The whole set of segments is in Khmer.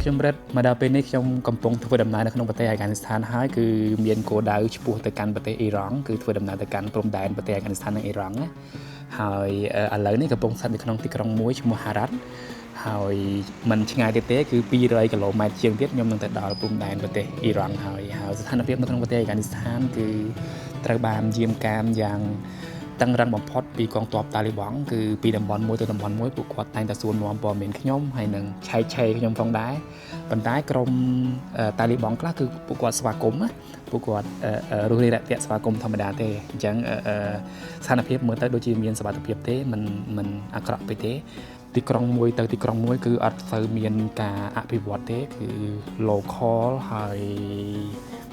ខ្ញុំរិទ្ធមកដល់ពេលនេះខ្ញុំកំពុងធ្វើដំណើរនៅក្នុងប្រទេសអាហ្គានីស្ថានហើយគឺមានគោលដៅឆ្ពោះទៅកាន់ប្រទេសអ៊ីរ៉ង់គឺធ្វើដំណើរទៅកាន់ព្រំដែនប្រទេសអាហ្គានីស្ថាននិងអ៊ីរ៉ង់ណាហើយឥឡូវនេះកំពុងស្ថិតនៅក្នុងទីក្រុងមួយឈ្មោះហារ៉ាត់ហើយមិនឆ្ងាយទៀតទេគឺ200គីឡូម៉ែត្រជាងទៀតខ្ញុំនឹងទៅដល់ព្រំដែនប្រទេសអ៊ីរ៉ង់ហើយហើយស្ថានភាពនៅក្នុងប្រទេសអាហ្គានីស្ថានគឺត្រូវបានយាមកាមយ៉ាងតឹងរឹងបំផុតពីកងទ័ពតាលីបង់គឺពីតំបន់មួយទៅតំបន់មួយពួកគាត់តែងតែសួរនាំព័ត៌មានខ្ញុំហើយនឹងឆែកឆេរខ្ញុំផងដែរប៉ុន្តែក្រុមតាលីបង់ខ្លះគឺពួកគាត់ស្វាគមន៍ណាពួកគាត់រុះរាយរាក់ទាក់ស្វាគមន៍ធម្មតាទេអញ្ចឹងស្ថានភាពមើលទៅដូចជាមានសុវត្ថិភាពទេមិនអាក្រក់ពេកទេទីក្រុងមួយទៅទីក្រុងមួយគឺអត់សូវមានការអភិវឌ្ឍទេគឺ local ហើយ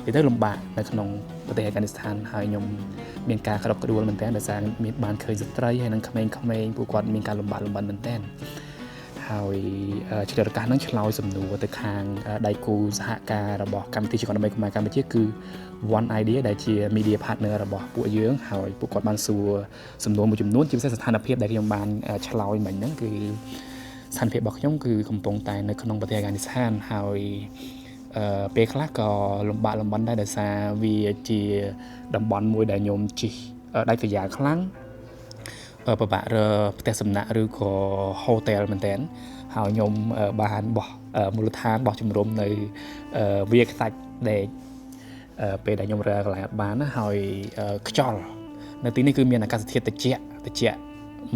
និយាយទៅលំបាកនៅក្នុងប្រទេសអាហ្គានីស្ថានហើយខ្ញុំមានការក្តុកក្តួលមែនទែនដោយសារមានបានឃើញស្ត្រីហើយនិងក្មេងៗពួកគាត់មានការលំបាកលំបិនមែនទែនហើយឆ្លៀតឱកាសហ្នឹងឆ្លើយសំណួរទៅខាងដៃគូសហការរបស់កម្មវិធីជិះកង់ដើម្បីកុមារកម្ពុជាគឺ One Idea ដែលជា media partner របស់ពួកយើងហើយពួកគាត់បានសួរសំណួរមួយចំនួនជាពិសេសស្ថានភាពដែលខ្ញុំបានឆ្លើយមិញហ្នឹងគឺស្ថានភាពរបស់ខ្ញុំគឺកំពុងតែនៅក្នុងប្រទេសអាហ្គានីស្ថានហើយពេលខ្លះក៏លំបាកលំបិនដែរដោយសារវាជាតំបន់មួយដែលខ្ញុំជិះដាច់ស្រយាលខ្លាំងពិបាករកផ្ទះសំណាក់ឬក៏ hotel មែនតើហើយខ្ញុំបានបោះមូលដ្ឋានបោះជំរំនៅវាខ្សាច់ដេកពេលដែលខ្ញុំរើកន្លែងអត់បានណាហើយខ្យល់នៅទីនេះគឺមានអាកាសធាតុត្រជាក់ត្រជាក់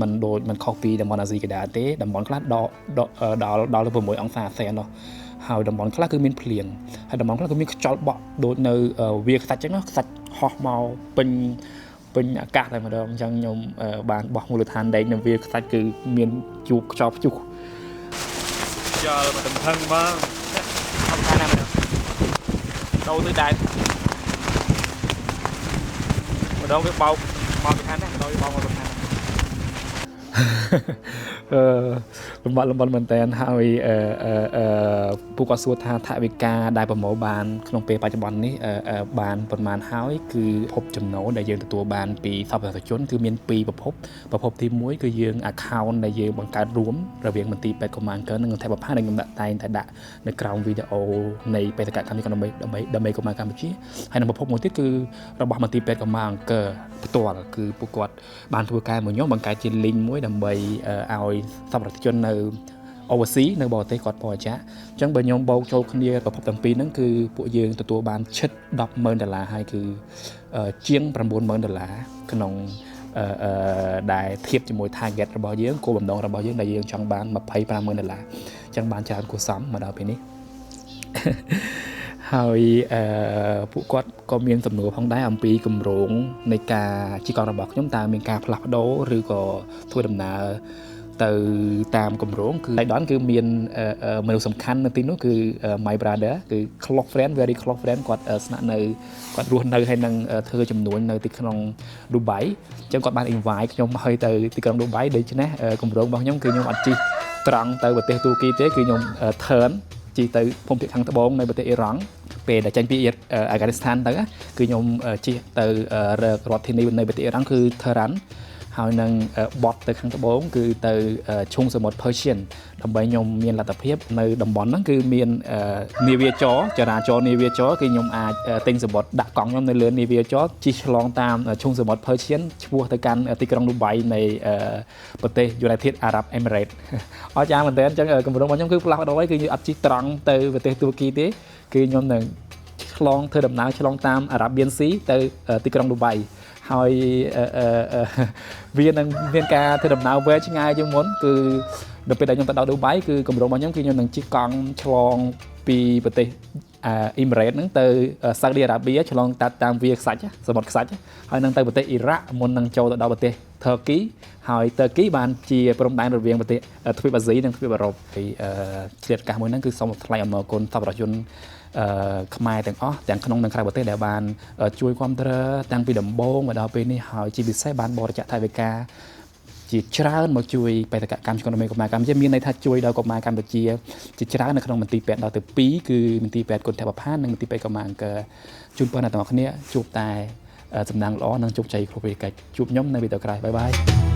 មិនដូចមិនខុសពីតំបន់អាស៊ីកណ្ដាលទេតំបន់ខ្លះដល់ដល់ដល់ទៅ6អង្សាសេនោះហើយតំបន់ខ្លះគឺមានភ្លៀងហើយតំបន់ខ្លះគឺមានខ្យល់បក់ដូចនៅវាខ្សាច់ចឹងខ្សាច់ហោះមកពេញពេញអាកាសតែម្ដងអញ្ចឹងខ្ញុំបានបោះមូលដ្ឋានដែកនៅវាខ្សាច់គឺមានជួបខ្យល់ព្យុះ ខ្យល់មកតំហឹងមក អត់ខានណាម្ដង ដូរទៅដែនម្ដងវាបោកមកពីខាងនេះម្ដងវាបោកមកពីខាងនេះ អឺលំបាកលំបិនមែនតើហើយអឺអឺពួកគាត់សួរថាថវិកាដែលប្រមូលបានក្នុងពេលបច្ចុប្បន្ននេះបានប៉ុន្មានហើយគឺភពចំណូលដែលយើងទទួលបានពីសព្វជនគឺមានពីរប្រភពប្រភពទី1គឺយើង account ដែលយើងបង្កើតរួមរវាងមន្ទីរពេទ្យកុមារអង្គរនិងថេបផាដែលខ្ញុំដាក់តែងតែដាក់នៅក្រោមវីដេអូនៃបេសកកម្មនេះដើម្បីដើម្បីដើម្បីកុមារកម្ពុជាហើយនឹងប្រភពមួយទៀតគឺរបស់មន្ទីរពេទ្យកុមារអង្គរផ្ទាល់គឺពួកគាត់បានធ្វើការមួយខ្ញុំបង្កើតជា link មួយដើម្បីឲ្យសប្បុរសជននៅ overseas នៅបរទេសគាត់បរិច្ចាគអញ្ចឹងបើខ្ញុំបូកចូលគ្នាប្រភពទាំងពីរហ្នឹងគឺពួកយើងទទួលបានជិត100,000ដុល្លារហើយគឺជាង90,000ដុល្លារក្នុងអឺដែលធៀបជាមួយ target របស់យើងគោលបំណងរបស់យើងដែលយើងចង់បាន250,000ដុល្លារអញ្ចឹងបានច្រើនគួរសមមកដល់ពេលនេះហើយអឺពួកគាត់ក៏មានសំណួរផងដែរអំពីគម្រោងនៃការជិះកង់របស់ខ្ញុំតើមានការផ្លាស់ប្ដូរឬក៏ធ្វើដំណើរទៅតាមគម្រោងគឺដៃដនគឺមានមនុស្សសំខាន់នៅទីនោះគឺ my brother គឺ close friend, very close friend គាត់ស្នាក់នៅគាត់រស់នៅហើយនឹងធ្វើចំនួននៅទីក្រុងឌូបៃអញ្ចឹងគាត់បាន invite ខ្ញុំឲ្យទៅទីក្រុងឌូបៃដូច្នេះគម្រោងរបស់ខ្ញុំគឺខ្ញុំអត់ជិះត្រង់ទៅប្រទេសទូគីទេគឺខ្ញុំ turn ជិះទៅភូមិភាគខាងត្បូងនៃប្រទេសអ៊ីរ៉ង់ពេលដែលចេញពីអាហ្គានីស្ថានទៅគឺខ្ញុំជិះទៅរករដ្ឋធានីនៃប្រទេសអ៊ីរ៉ង់គឺ Tehran ហើយនឹងបត់ទៅខាងត្បូងគឺទៅឈូងសមុទ្រ Persian ដើម្បីខ្ញុំមានលទ្ធភាពនៅតំបន់ហ្នឹងគឺមាននាវាចរចរាចរនាវាចរគឺខ្ញុំអាចទិញសំបុត្រដាក់កង់ខ្ញុំនៅលើនាវាចរជិះឆ្លងតាមឈូងសមុទ្រ Persian ឆ្ពោះទៅកាន់ទីក្រុងឌូបៃនៃប្រទេស United Arab Emirates អស្ចារ្យមែនទែនអញ្ចឹងគម្រោងរបស់ខ្ញុំគឺផ្លាស់ប្ដូរហើយគឺអត់ជិះត្រង់ទៅប្រទេសទូគីទេគឺខ្ញុំនឹងឆ្លងធ្វើដំណើរឆ្លងតាម Arabian Sea ទៅទីក្រុងឌូបៃហើយវានឹងមានការធ្វើដំណើរវែងឆ្ងាយជាងមុនគឺដល់ពេលដែលខ្ញុំទៅដល់ឌូបៃគឺគម្រោងរបស់ខ្ញុំគឺខ្ញុំនឹងជិះកង់ឆ្លងពីប្រទេសអ៊ីមីរ៉េតហ្នឹងទៅសាអូឌីអារ៉ាប៊ីឆ្លងតាមវាខ្សាច់សមុទ្រខ្សាច់ហើយនឹងទៅប្រទេសអ៊ីរ៉ាក់មុននឹងចូលទៅដល់ប្រទេសថឺគីហើយតឺគីបានជាព្រំដែនរវាងប្រទេសទ្វីបអាស៊ីនិងទ្វីបអឺរ៉ុបហើយឆ្លៀតឱកាសមួយហ្នឹងគឺសូមថ្លែងអំណរគុណសប្បុរសជនអឺខ្មែរទាំងអស់ទាំងក្នុងនិងក្រៅប្រទេសដែលបានជួយគ្រប់គ្រងតាំងពីដំបូងមកដល់ពេលនេះហើយជាពិសេសបានបរិច្ចាគថវិកាជាច្រើនមកជួយបេសកកម្មឆ្កងដើម្បីកុមារកម្ពុជាមានន័យថាជួយដល់កុមារកម្ពុជាជាច្រើននៅក្នុងមន្ទីរពេទ្យដល់ទៅ2គឺមន្ទីរពេទ្យគុណធបផាននិងមន្ទីរពេទ្យកុមារអង្គរជូនពរអ្នកទាំងអស់គ្នាជួបតែសំណាងល្អនិងជោគជ័យគ្រប់វេកិច្ចជួបខ្ញុំនៅវីដេអូក្រោយ bye bye.